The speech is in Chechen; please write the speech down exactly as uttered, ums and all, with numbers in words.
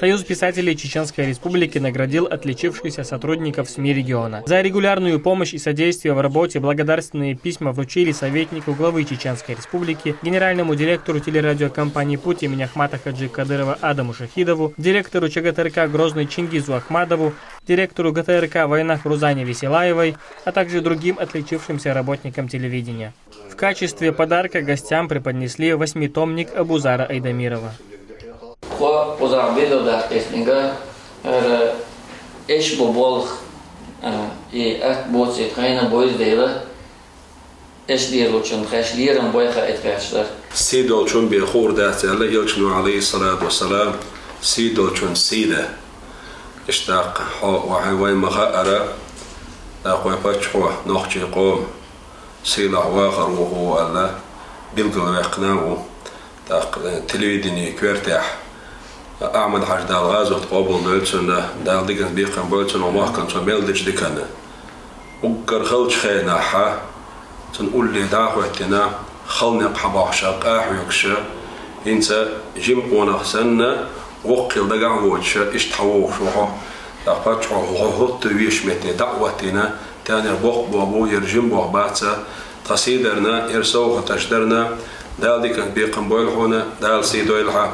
Союз писателей Чеченской Республики наградил отличившихся сотрудников СМИ региона. За регулярную помощь и содействие в работе благодарственные письма вручили советнику главы Чеченской Республики, генеральному директору телерадиокомпании «Путь» имени Ахмата Хаджи Кадырова Адаму Шахидову, директору ЧГТРК «Грозный» Чингизу Ахмадову, директору ГТРК «Войнах» Рузане Веселаевой, а также другим отличившимся работникам телевидения. В качестве подарка гостям преподнесли восьмитомник Абузара Айдамирова. Хо уза бедо дат эснинга, эр эш бо болх, э, и ат боцит хайна бойз дейла, эш лиручун хаш лирам бойха эткашлар. Сидолчун бе хур дат зала елчну алейхиссалату вассалам, сидолчун сида. Иштак хо вахай вай маха ара, да хой пач хо нохчи ком. Сийлахь вахар ву хьо аьлла, билгал ваьккхина ву. ТӀаккха, э, телевидение коьртехь, Ахьмад-Хьажа, Дала гӀазот къобал дойла цунна, Дала диканца бекхам бойла цунна, махкан цо мел дечу диканна. Уггар халчу хенахьа, цунна улле дӀа а хӀоьттина, хала некъ хьабохкуша, къахьоьгуша, хӀинца жима къонах санна, воккхийла дагахь а воцуша, иштта хьавогӀуш ву хьо. ТӀаккха паччахьо хьо хӀотта вешан метте дӀа а хӀоттийна, тӀаьхьа боккха боху бу, яра жима боху бац, тхан сий дарна, яра совгӀаташ дарна, Дала диканца бекхам бойла хьуна, Дала сий дойла хьан.